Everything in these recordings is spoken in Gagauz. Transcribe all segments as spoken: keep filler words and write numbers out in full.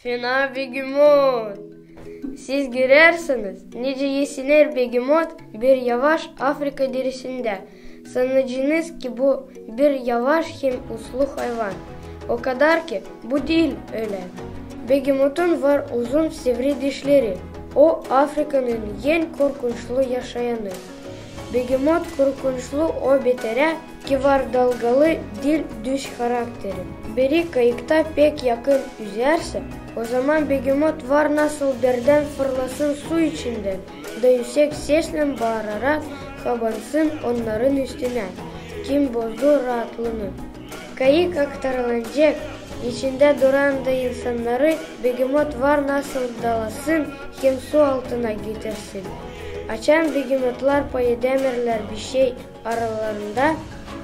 Fena begemot. Siz görersiniz, nicä esinär begemot bir yavaş Afrika derisindä. Sanacınız ki, bu bir yavaş hem uslu hayvan. O kadar ki, bu diil ölä. Begemotun var uzun sivri dişleri. O, Afrikanın en korkunçlu yaşayanı. Begemot korkunçlu o beterä, ki var dalgalı, diil düz harakteri. Biri kayıkta pek yakın üzersä, o zaman begemot var nasıl birdän fırlasın su içindän da üüsek seslän baararak habansın onnarın üstünä, kim bozdu raatlını. Kayık aktarılacek, içindä duran da insannarı begemot var nasıl dalasın hem su altına getirsin. Açan begemotlar pay edämeerlär bişey aralarında,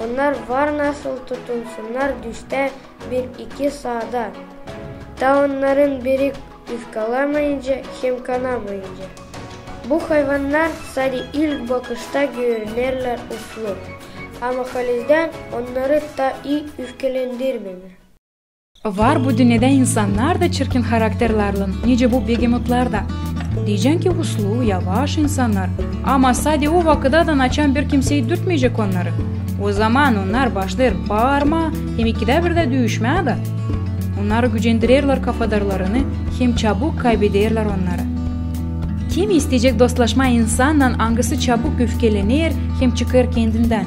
onnar var nasıl tutunsunnar düştä bir-iki saada, taa onnarın biri üfkalamayınca hem kanamayınca. Bu hayvannar sade ilk bakışta görünerlär uslu, ama halizdän onnarı taa ii üfkelendirmeerlär. Var bu dünnedä insannar da çirkin harakterlarlan, nicä bu begemotlar da. Deyecän ki, uslu, yavaş insannar, ama sade o vakıdadan, açan bir kimsey dürtmeyecek onnarı. O zaman onnar başlêêr baarmaa hem ikidä birdä düüşmää dä. Onnar gücendirerlär kafadarlarını hem çabuk kaybederlär onnarı. Kim isteyecek dostlaşmaa insannan, angısı çabuk üfkelener hem çıkêr kendindän?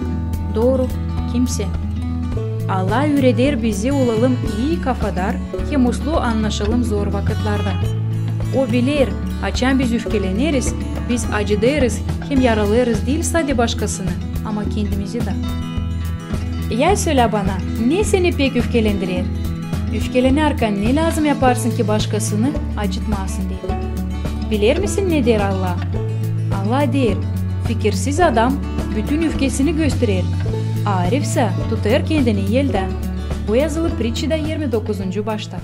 Dooru, kimse. Allah üüreder bizi olalım ii kafadar hem uslu annaşalım zor vakıtlarda. O biler, açan biz üfkeleneriz, biz acıdêrız hem yaralêêrız diil sade başkasını, ama kendimizi dä. Ya sölä bana, ne seni pek üfkelendirer? Üfkelenärkän ne lääzım yaparsın ki, başkasını acıtmayasın deyni? Biler misin, ne deer Allah? Allah deer: fikirsiz adam bütün üfkesini gösterer, a arifsä tutêr kendini eldä. Bu yazılı Pritçada irmi dokuzuncu başta.